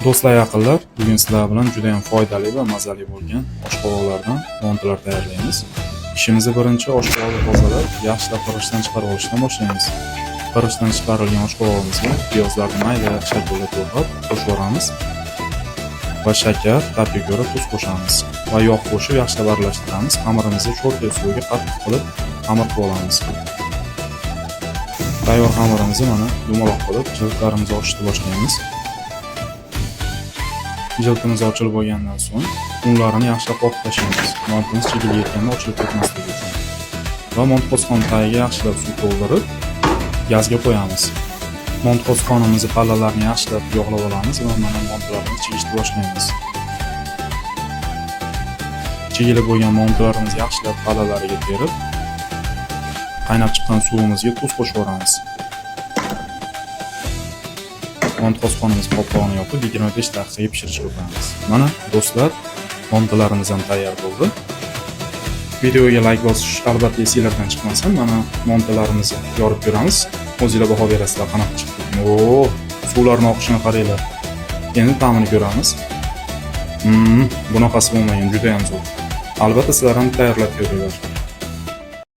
Do'stlar, yaqinlar, bugun sizlar bilan juda ham foydali va mazali bo'lgan oshqovoqlardan mantilar tayyorlaymiz. Ishimizni birinchi oshqovoqni tozalab, yaxshilab qirg'ichdan chiqarib olishdan boshlaymiz. Qirg'ichdan chiqarilgan oshqovog'imizga piyozlarni mayda shaklda to'g'rab qo'shib yuboramiz va shakar, ta'bga ko'ra tuz qo'shamiz va yog' qo'shib yaxshilab aralashtiramiz. Xamirimizni sho'rta usulida qattiq qilib xamir qilib olamiz. Tayyor xamirimizni mana dumaloq qilib jildlarimizni ochishni boshlaymiz. Jildimiz ochilib bo'lgandan so'ng unlarini yaxshilab qoqib tashlaymiz. Mantimiz chigilga yetganda ochilib ketmasligi uchun. Va mont qozon tagiga yaxshilab suv to'ldirib, gazga qo'yamiz. Mont qozonimizni pallalarini yaxshilab yog'lab olamiz va mana mantilarni chigishni boshlaymiz. Chigilib bo'lgan mantilarimizni yaxshilab pallalariga terib, qaynab chiqqan suvimizga tuz qo'shib yuboramiz. Mont qozonimiz qopqog'ini yopib 25 daqiqaga pishirishga qo'yamiz. Mana, do'stlar, mantilarimiz ham tayyor bo'ldi. Videoga layk bosish albatta esinglardan chiqmasin. Mana, mantilarimizni yorib ko'ramiz. O'zinglar baho berasizlar, qanaqa chiqdi. O, suvlarni oqishini qaranglar. Endi ta'mini ko'ramiz. Bunaqasi bo'lmagan, juda ham zo'r. Albatta sizlar ham tayyorlab ko'ringlar.